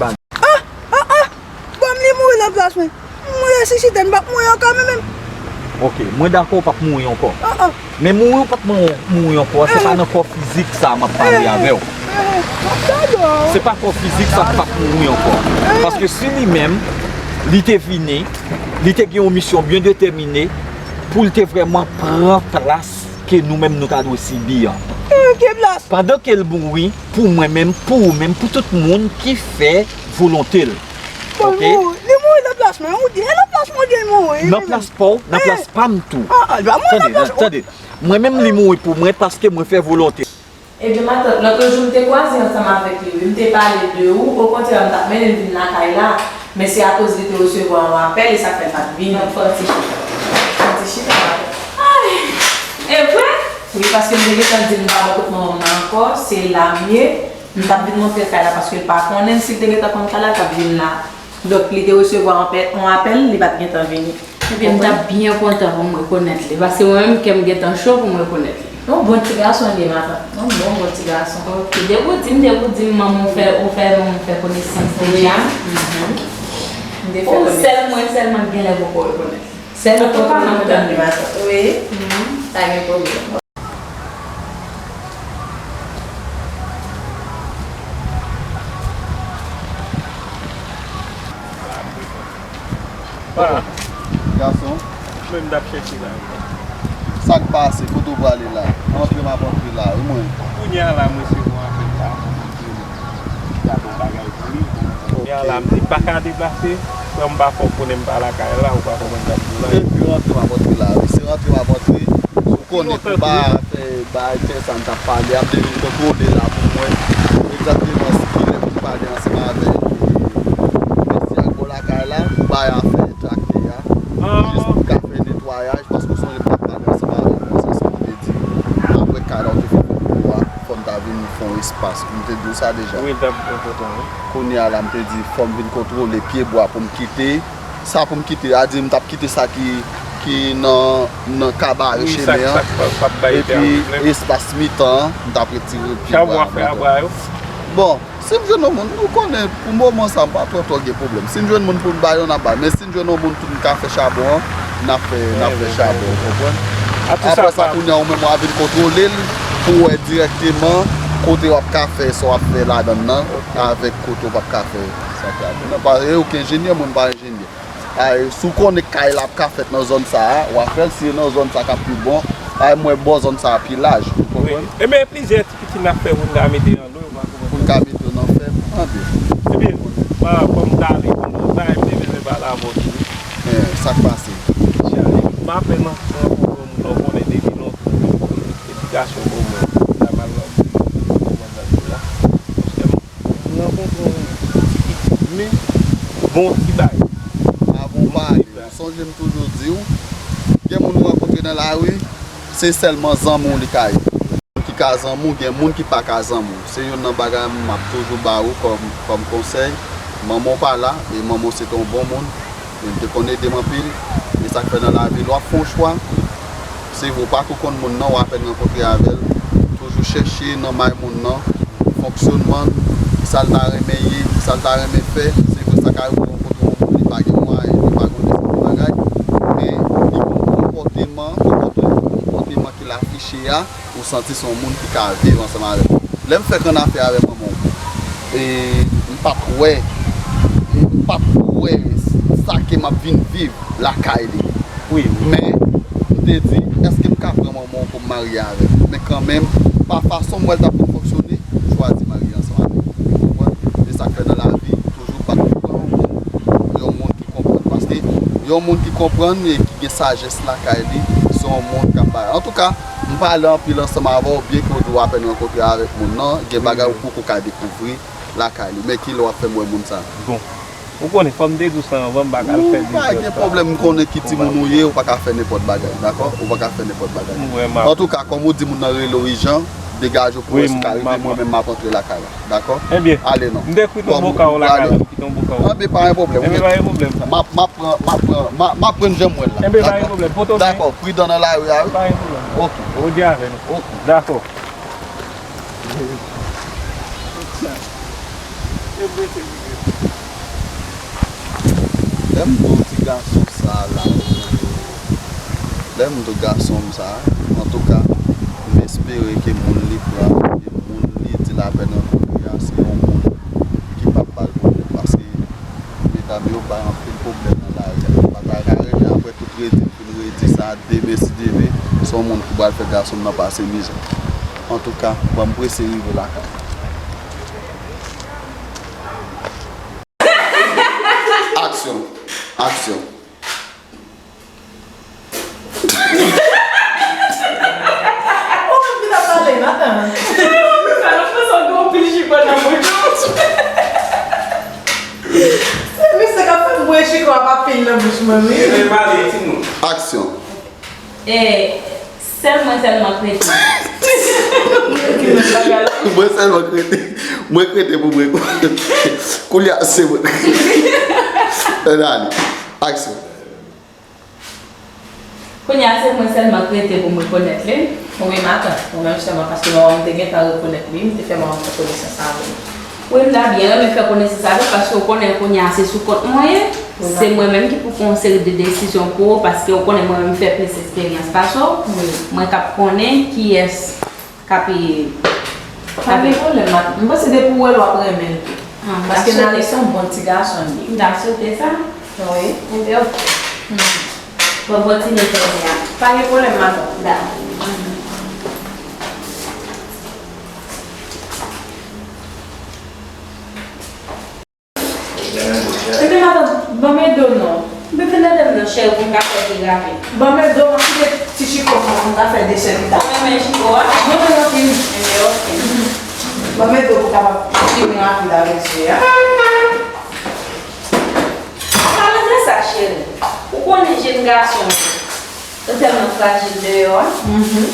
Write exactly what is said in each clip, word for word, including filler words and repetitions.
ba nou. Ah, ah, ah! Ban m li mouri nan plas mwen. M resisite, m p ap mouri ankò, mwen menm. Ok, mwen dakò w p ap mouri ankò. Ah, ah. Men mouri w p ap mouri, mouri ankò, se pa nan kò fizik sa m ap pale avè w. Se pa kò fizik sa k p ap mouri ankò. Paske si li menm, li te vini, li te gen yon misyon byen detèmine pou l te vrèman pran plas ke nou menm nou ta dwe sibi an. Pandan ke l mouri, pou mwen menm, pou ou menm, pou tout moun ki fè volonte l. Bon, ok? Li mouri, li mouri nan plas mwen, ou di, e nan plas mwen, ou di l mouri. Nan plas pa w, nan plas pa m tou. Ah, ah, li pa mouri nan plas mwen. Tande, tande. Mwen menm, li mouri pou mwen paske mwen fè volonte. Ebyen, matant, lòt jou, m te kwaze ansanm avèk li, wi. M te pale de ou, okontrè, m t ap mennen l vin lakay la. Men se akoz li te resevwa yon apèl, e sa k fè l pa t vini. Nan fò ti chita. Fò ti chita, matant. Ay! E vre? Wi, paske m te gentan di l m pa bò kot manman m nan ankò, se la m ye. M t ap vin montre l kay la paske l pa konnen si l te gentan konn kay la, l t ap vin la. Donk, li te resevwa yon apè-, yon apèl, li pa t gentan vini. Ebyen, m t ap byen kontan pou m rekonèt li, paske mwen menm, kè m gentan cho pou m rekonèt li. Yon bon ti gason li ye, matant. Yon bon, bon ti gason. Ok, depi w di m, depi w di m, manman w fè, ou fè, manman w fè konesans deja. Wi. Mhm. M te fè konesans. Ou sèl, mwen sèlman k genlè poko rekonèt li. Sèl ou poko rekonèt li, matant. Wi. Mhm. Pa gen pwoblèm. Gason. Mwen menm t ap chèche la. Sa k pase? Kote w prale la? Antre m ap antre la, wi, mwen. Kounye a la, mwen se mwen avèk la. Gade yon bagay pou li. Kounye a la, m di, pa ka deplase, frè m pa fè w konnen m pa lakay la, ou pa konprann sa m di w la. Epi rantre m ap antre la, wi. Se rantre m ap antre. Ou konnen pou ba fè bay tè sa m t ap pale a, m te vin kontwole la pou mwen egzakteman si kilè pou m pale ansanm avèk mesye a k bò lakay la, pou bay afè trakte a, jis pou m ka fè netwayaj, paske w sonje m t ap pale ansanm avèk ou, se sa m te di, apre kay la ou te fin fè pou a, fò m ta vin fè yon espas, m te di w sa deja. Wi, l t ap enpòtan, wi. Kounye a la, m te di, fò m vin kontwole pye bwa pou m kite, sa pou m kite, a di m t ap kite sa ki, ki nan, nan kabare chemen an, epi espas mitan an, m t ap retire pye bwa a. Bon, si m jwenn yon moun, nou konnen, pou moman sa, m pa twò twò gen pwoblèm. Si n jwenn moun pou n ba yo, n ap ba. Men si n jwenn yon moun tou, n ka fè chabon an, n ap fè, n ap fè chabon, ou konprann? Apre sa, kounye a, ou menm, w a vin kontwole l pou w wè dirèkteman kote w ap ka fè sa w ap fè ladan l nan, avèk kote w p ap ka fè sa k ladan l nan. Paske ou k enjenyè, mwen m pa enjenyè. Ay, si w konnen kay la ap ka fèt nan zòn sa a, w a fè l, si e nan zòn sa k ap pi bon, ay, mwen bò zòn sa a pi laj, ou konprann? Ebyen, plizyè ti piti n ap fè pou n ka mete nan dlo, ou pa konprann? Pou n ka mete yo nan fè, anben. Ebyen, pa, fò m ta ale, fò m ta ale, m te bezwen pale avè w tou. Eh, sa k pase? Chale, m apèn rankontre yon moun, ou konnen depi lontan, edikasyon bon mwen, sa mal nan, ou konprann sa m di w la. Paske m M rankontre yon ti pitit, men bon ti bagay. Avan w pale, ou sonje m toujou di w, gen moun ou rankontre nan lari, se sèlman zanmi w li ka ye. Moun ki ka zanmi w, gen moun ki pa ka zanmi w. Se youn nan bagay m ap toujou ba ou kòm, kòm konsèy. Manman w pa la, e manman w se te yon bon moun. Li te konn ede m anpil. E sa k fè nan lavi, lè w ap fè yon chwa, se vre, ou pa ko konn moun nan, w apèn rankontre avè l. Toujou chèche nan may moun nan, fonksyònman l, kisa l ta renmen ye, kisa l ta renmen fè. Se vre, sa ka rive w rankontre yon moun, li pa gen mwayen, li pa gen yon seri de bagay, men li gon konpòteman, konpòte-, konpòteman ke l afiche a, ou santi se yon moun ki ka viv ansanm avèk ou. Lè m fèk annafè avè manman w, e, m pa t wè, e, m pa t wè sa ke m ap vin viv lakay li. Wi. Men, m te di, èske m ka pran manman w pou m marye avè l? Men kanmenm, pa fason m wè l t ap vin fonksyone, m chwazi marye ansanm avè l. Ou konprann? E sa k fè nan lavi, toujou pa t pran yon moun, yon moun ki konprann. Paske yon moun ki konprann e ki gen sajès lakay li, se yon moun k ap bay. Antouka, m pale anpil ansanm avè w, byen ke w di w apèn rankontre avèk moun nan, gen bagay ou poko ka dekouvri lakay li. Men kilè w ap fè m wè moun sa? Bon. Ou konnen, fò m te di w sa anvan, m pa ka l fè deja. Ou pa gen pwoblèm, m konnen ki timoun ou ye, ou pa ka fè nenpòt bagay, dakò? Ou pa ka fè nenpòt bagay. Antouka, kòm ou di moun nan rele w ijan, degaje w pou wè si w ka rive, mwen menm m ap antre lakay la. Dakò? Ebyen, ale non. M te kite yon boka w lakay la, m kite yon boka w. Anben, pa gen pwoblèm. Ebyen, pa gen pwoblèm sa. M ap, m ap pran, m ap pran, m ap, m ap pran jan m wè l la. Ebyen, pa gen pwoblèm. Dakò? Pridan nan lari a, wi. Pa gen pwoblèm. Oke. Ou di avè nou. Oke. Dakò. Lè m di w ti gason sa la, lè m di w gason m sa, antouka, m espere ke moun li pran, ke moun li di l apèn rankontre a, se yon moun ki p ap ba l pwoblèm, paske medam yo bay anpil pwoblèm nan lari a. M pa ta ka rete apre tout redi m fin redi sa, demen si Dye vle, se yon moun ki pral fè gason m nan pase mizè. Antouka, ban m prese rive lakay. Aksyon. Aksyon. Ou menm ki t ap pale, Nathan. Sa nan fè sa gen yon pil jikòt nan bouch ou. Se misye k ap fè m bwè jikòt ap ap pil nan bouch mwen, wi. Ebyen, pale, timoun. Aksyon. E, sèl mwen sèlman k rete. Mwen sèlman k rete. Mwen k rete pou mwen. Koulye a, se mwen. Ann ale. Aksyon. Kounye a, se mwen sèlman k rete pou m rekonèt li. Wi, matant, mwen menm sèlman, paske manman m te gentan rekonèt li, m te fè manman m fè konesans avè l. Wi, m ta byen renmen fè konesans avè l, paske w konnen kounye a se sou kont mwen ye. Se mwen menm ki pou pran yon seri de desizyon pou ou, paske w konnen mwen menm m fè plis esperyans pase w. Wi. Mwen k ap konnen kiyès k ap, k ap... Pa gen pwoblèm, matant. M panse depi w wè l, w ap renmen l tou. Ah, m ta swete sa. Paske Nale se yon bon ti gason li ye. M ta swete sa. Wi. Enben, oke. Bon, kontinye fè byen. Pa gen pwoblèm, matant. Dakò. Tete matant, ban m ede w non. Mwen vin ede m nan, cheri, pou m ka fè pi rapid. Ban m ede w, m ap kite ti chifon an, m ka fè desè pita. Ou renmen chifon an? Mwen renmen anpil. Enben, oke. Ban m ede w pou w kapab fini rapid avèk je a. Pale de sa, cheri. Ou konnen jèn gason yo tèlman frajil deyò a. Mhm.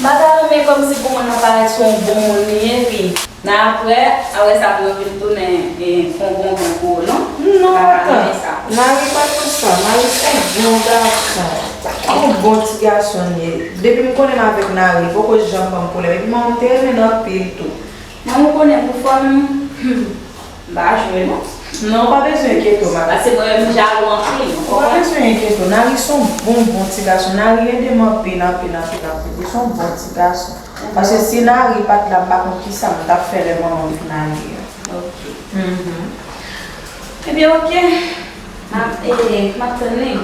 M pa ta renmen kòmsi pou moun nan parèt se yon bon moun li ye, epi nan apre, apre sa pou yo vin tounen, e, fè yon bonbon pou ou, non? Non, m pa ta renmen sa. Nari pa konsa. Nari se yon bon gason. Yon bon ti gason li ye. Depi m konnen m avèk Nari, li poko janm ban m pwoblèm. Epi manman m te renmen l anpil tou. Manman w konnen pou fanmi w. M pa jwe non. Non, ou pa bezwen enkyete w, matant. Paske mwen menm m jalou anpil, ou konprann? Ou pa bezwen enkyete w. Nari se yon bon, bon ti gason. Nari ede m anpil, anpil, anpil, anpil. Li se yon bon ti gason. Paske si Nari pa t la, m pa konn kisa m t ap fè lè manman m vin ale a. Ok. Mhm. Ebyen, ok. M ap, e, m ap tann li.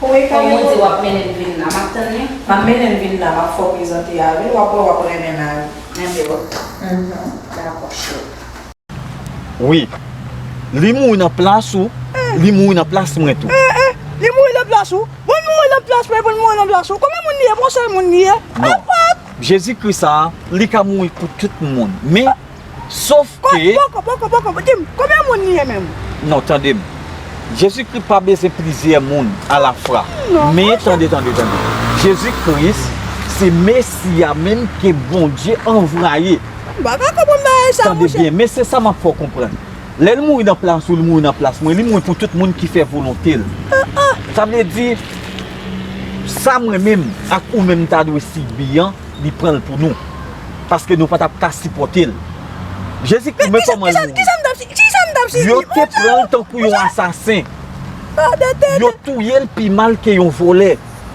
Wi, pa gen pwoblèm. Kòm ou di w ap mennen l vin la, m ap tann li. M ap mennen l vin la, m ap fè w prezante avè l, w ap wè, w ap renmen Nari. Enben, ok. Mhm. Dakò, cheri. Wi. Li mouri nan plas ou, li mouri nan plas mwen tou. Eh, eh, li mouri nan plas ou? Bon, li mouri nan plas mwen, bon, li mouri nan plas ou. Konbyen moun li ye? Bon, sèl moun li ye? Non. Jezi Kris sa a, li ka mouri pou tout moun. Men, sof ke... Poko, poko, poko, di m, konbyen moun li ye menm? Non, tande m. Jezi Kris pa bezwen plizyè moun alafwa. Men, tande, tande, tande. Jezi Kris se Mesi a menm ke Bondye anvwaye. M pa ka konprann bagay sa, monchè. Tande byen, men se sa m ap fè w konprann. Lè l mouri nan plas ou, li mouri nan plas mwen, li mouri pou tout moun ki fè volonte l. Sa vle di, sa mwen menm ak ou menm ta dwe sibi an, li pran l pou nou. Paske nou pa t ap ka sipòte l. Jezi Kris, men kòman l mouri? Yo te pran l tankou yon asasen. Yo touye l pi mal ke yon vòlè.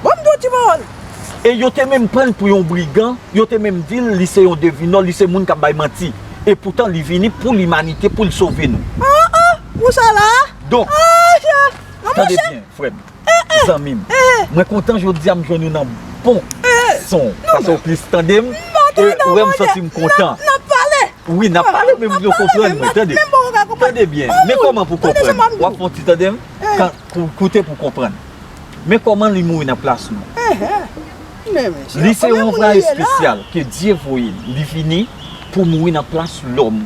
Bon, m di w ti pawòl. E yo te menm pran l pou yon brigan, yo te menm di l li se yon devinò, li se moun k ap bay manti. E poutan li vini pou limanite, pou l sove nou. Ah, ah, pou sa la? Donk, tande byen, frè m, zanmi m. Mwen kontan jodi a m jwenn ou nan bon son. Paske w plis tande m, e ou wè m santi m kontan. N ap pale. Wi, n ap pale, men m vle w konprann mwen, tande. Tande byen, men kòman pou konprann? W ap fè yon ti tande m? Ka-, kou-, koute pou konprann. Men kòman li mouri nan plas nou. Li se yon anvwaye espesyal ke Dye voye l. Li vini pou mouri nan plas lòm.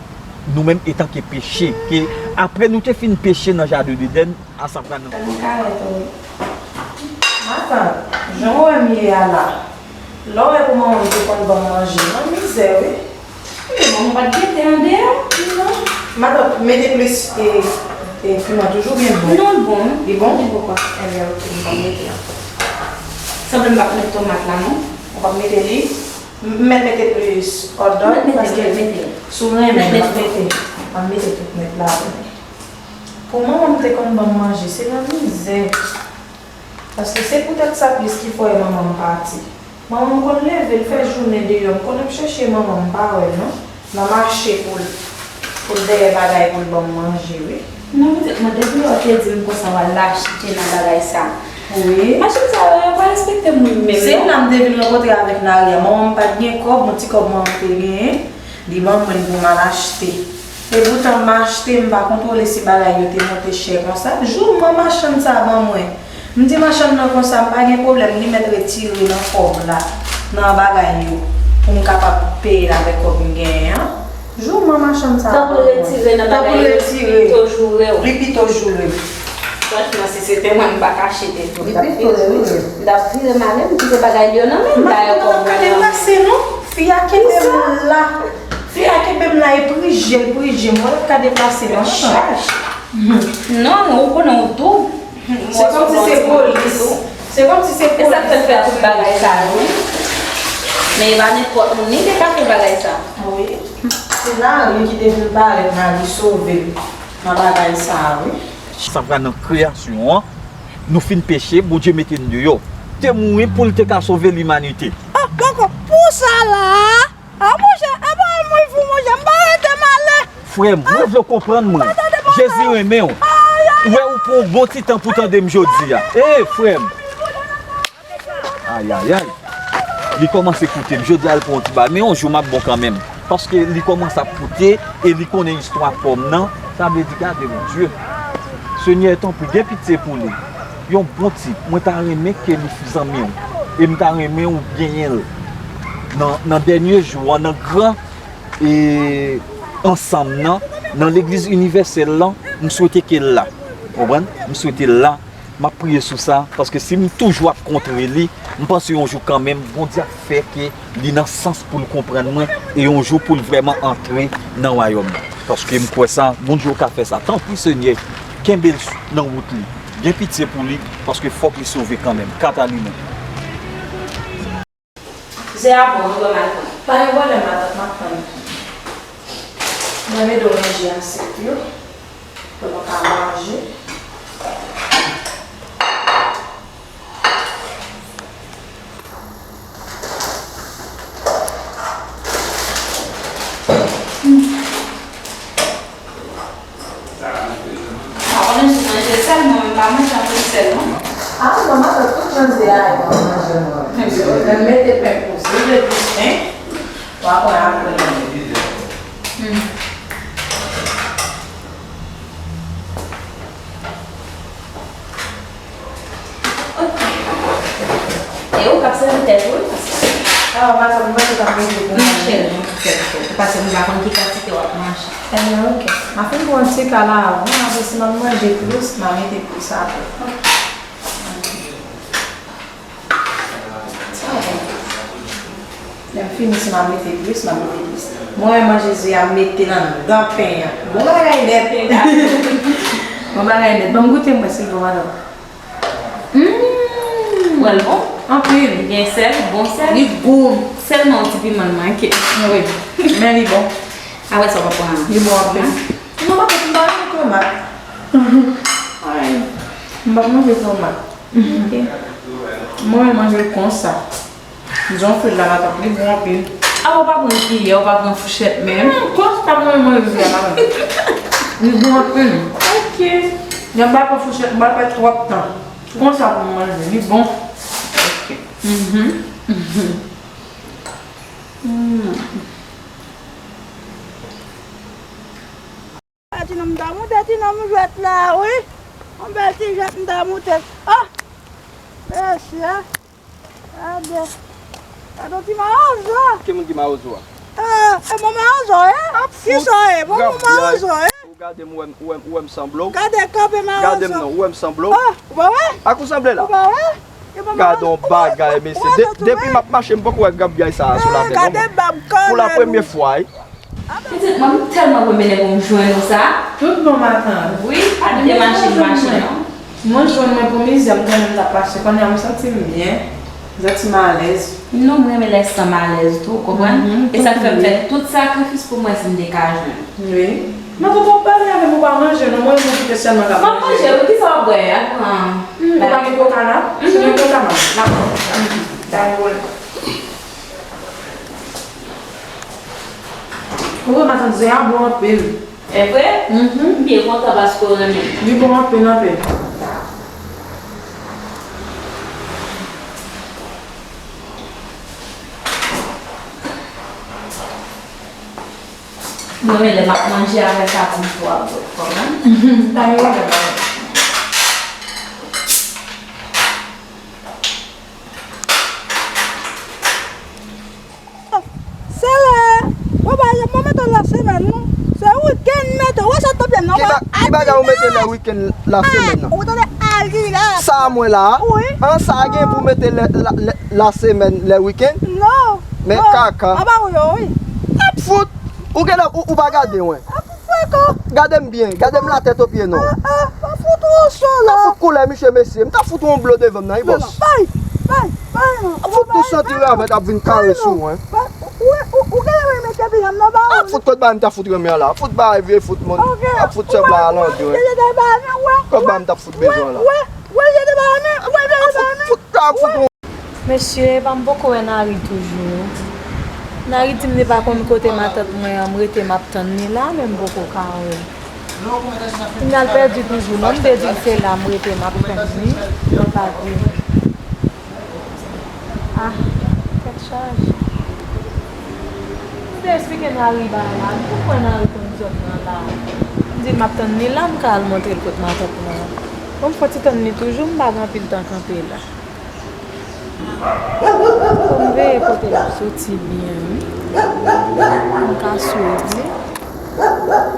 Nou menm etanke peche, ke apre nou te fin peche nan jaden Edenn, a sa pral nan... Matant, jan w wè m ye a la, lè w wè pou manman m te konn ban m manje, nan mizè wi. Men manman pa t gen te andeyò. Non. Matant, mete plis, e, e, piman toujou byen bon. Non, l bon, wi. Li bon? Li bon, pa. Enben, ok, m pa mete ankò. Sanble m pa t met tomat la, non. Ou p ap mete li? M mèt mete plis hot dog, paske si w renmen, m ap mete. M ap mete tout nèt ladan. Pou manman m te konn ban m manje, se nan mizè. Paske se poutèt sa plis ki fè w wè manman m pati. Manman m konn leve, l fè jounen deyò, m konn ap chèche manman m, m pa wè l non. Nan mache pou l, pou l dèyè bagay pou l ban m manje, wi. Non, poutèt mwen, depi lè w te di m konsa w al achte nan bagay sa. Wi. Machann sa yo, yo pa respekte moun menm non. Se la m te vin rankontre avèk Nari a. Manman m pa t gen kòb, yon ti kòb manman m te genyen. Li ban mwen l pou m al achte. Epoutan m achte, m pa kontwole si bagay yo te monte chè konsa. Jou m wè machann sa ban mwen. M di machann nan konsa, m pa gen pwoblèm, li mèt retire nan kòb la, nan bagay yo, pou m kapab peye l avèk kòb m genyen an. Jou m wè machann sa ban mwen. Tankou l retire nan bagay yo, li pito joure w. Li pito joure m. Franchman, si se te mwen, m pa kache tèt mwen. M t ap vire, m t ap vire m ale, m kite bagay li yo nan men m, ba yo kòb mwen nan men m. Fi a kenbe m la. Fi a kenbe m la, e prije l prije m. Mwen pa ka deplase non. Chaj. Non, non, ou konnen ou tou. Se kòmsi se polis. Se kòmsi se polis. E sa k fè l fè tout bagay sa yo, wi. Men e pa nenpòt moun li te ka fè bagay sa. Wi. Se Nari ki te vin parèt, Nari sove l nan bagay sa a, wi. Sa pral nan kreyasyon an. Nou fin peche, Bondye mete n deyò. Te mouri pou l te ka sove limanite. Ah, poko, pou sa la a? Ah, monchè, e pa mouri fou, monchè, m pa rete m ale. Frè m, mwen vle w konprann mwen. Jezi renmen w. Ou wè, ou pran yon bon ti tan pou tande m jodi a. E, frè m. Ayayay. Li kòmanse koute m. Jodi a, l pran yon ti bagay. Men yon jou, m ap bon kanmenm. Paske li kòmanse ap koute e li konnen istwa pa m nan. Sa vle di, gade, Bondye. Senyè, tanpri, gen pitye pou li. Yon bon tip. Mwen ta renmen ke li zanmi w. E m ta renmen ou genyen l. Nan, nan dènye jou an, nan gran e ansanm nan, nan legliz inivèsèl lan, m swete ke l la. Konprann? M swete l la. M ap priye sou sa, paske si m toujou ap kontre li, m panse yon jou kanmenm, Bondye ap fè ke li nan sans pou l konprann mwen, e yon jou pou l vrèman antre nan wayòm nan. Paske m kwè sa, Bondye w ka fè sa. Tanpri, Senyè, kenbe l nan wout li. Gen pitye pou li, paske fòk li sove kanmenm. Catalina. Ze a bon, wi, wè m al pran. Pa gen pwoblèm, matant, m ap tann. Mwen mete w ranje asyèt yo, pou nou ka manje. Pa konnen si manje sèl, mwen menm pa manje anpil sèl non. Ah non, matant, tout jan ze a, e pa manje mwen. Menm si w mete pen pou, si w vle plis pen, w a pran apre. Hmm. Ok. E ou k ap sèvi tèt ou, wi, paske. Ah, matant, mwen menm, m t ap manje pou mwen. Non, cheri, mwen ki fè l pou ou. Paske m pa konn ki kantite w ap manje. Ebyen, ok. M a fin pran ti ka la avan, apre si m ap manje plis, m a mete plis apre. Ok. Sa bon. Lè m fini, si m ap mete plis, m ap mete plis. Mwen, manje ze a, m mete l anndan pen an. Bon bagay nèt. Bon bagay nèt. Ban m goute m wè si l bon, madanm. Mm. Wè l bon? Anpil. Li gen sèl, bon sèl. Li gou. Sèlman yon ti piman l manke. Wi. Men li bon. Apre sa, w ap pran. Li bon anpil. Non, m pa, m pa renmen tomat. Ay. M p ap manje tomat. Ok. Mwen, mwen manje l konsa. Jan w fè l la, matant, li bon anpil. Ah, ou pa pran kiyè, ou pa pran fouchèt menm? Hmm, konsa mwen, mwen manje a, matant. Li bon anpil. Ok. Jan m pa pran fouchèt, m pa pèd twòp tan. Konsa pou m manje, li bon. Ok. Mhm. Mhm. Hmm. Ti nonm damou, ti nonm jwèt la, wi. Yon bèl ti jwèt m damou tèt. Ah! Mesye, gade. Gade yon ti mawozo. Ki moun ki mawozo a? Eh, e bon mawozo, eh? Ki sa ye? Bon, bon mawozo, eh? Ou gade m, ou wè m, ou wè m, ou wè m sanble w? Gade kanpe mawozo. Gade m non, ou wè m sanble w? Ah, ou pa wè? Ak ou sanble la? Ou pa wè? Gade yon bagay, mesye. De-, depi m ap mache, m poko wè grabgay sa a sou latè non, mwen. Pou la premye fwa, wi. Pitit mwen, m tèlman renmen lè pou m jwenn ou sa. Tout bon, matant. Wi, pa kite machin, machin non. Mwen jwenn mwen pou mizè, m konnen m t ap mache. Kounye a m santi m byen. M santi m alèz. Non, m renmen lè san m alèz tou, ou konprann? Mhm. E sa k fè m fè tout sakrifis pou m wè si m te ka jwenn. Wi. Matant, w ap pale avè m, ou pa manje non, mwen mwen kite sèlman k ap manje. M ap manje, wi, kisa w ap bwè? Al pran. Hmm, ou pa gen koka la? Mhm. Si gen koka, m ap. N ap pran. Mhm. Dayè, wè. Ou wè, matant, ze a bon anpil. E vre? Mhm. M byen kontan paske w renmen. Li bon anpil, anpil. Mwen menm lè m ap manje avè sa pou m fò ap bwè, konprann? Mhm. Pa gen pwoblèm, pa gen. Se lè, bon, pa janm mete la semèn, non. Se wikenn mete, wè sa tonbe nan. Ki ba-, ki bagay ou mete lè wikenn la semèn nan? Ou tande Aldi la. Sa mwen la. Wi. An sa gen pou mete lè, la, lè, la semèn, lè wikenn? Non. Men kaka. Aba ou yo, wi. Ap fout. Ou gen ou, ou pa gade, wen. Ap fout frekan. Gade m byen. Gade m la tèt o pye, non. Ah, ah, pa fout ou son la. Ap fout koulè, miche, mesye. M ta fout yon blo devan m nan, wi, bòs. Bay, bay, bay, non. Ap fout tou santi ravèt ap vin kare sou, wen. Ou, ou, ou gen renmen ke piyanm nan ba ou. Ap fout kot ba m ta fout renmen an la. Ap fout bay vye fout moun. Ap fout sèm la alantou, wen. Kot ba m ta fout bezwen an la. Ap fout, fout la, ap fout. Mesye, epa m poko wè Nari toujou. Nari di m li pa konn kote matant mwen an, m rete m ap tann li la, men m poko ka wè. Kounye a l pèdi toujou non, m te di l se la m rete m ap tann li, li pa vini. Ah, tèt chaje. M te eksplike Nari bagay la, m konprann Nari konn zòn nan la. M di l m ap tann li la, m ka al montre l kot matant mwen an. Bon, m fò ti tann li toujou, m pa gen anpil tan kanpe la. Fò m veye kote l ap soti byen, wi. M ka swiv li.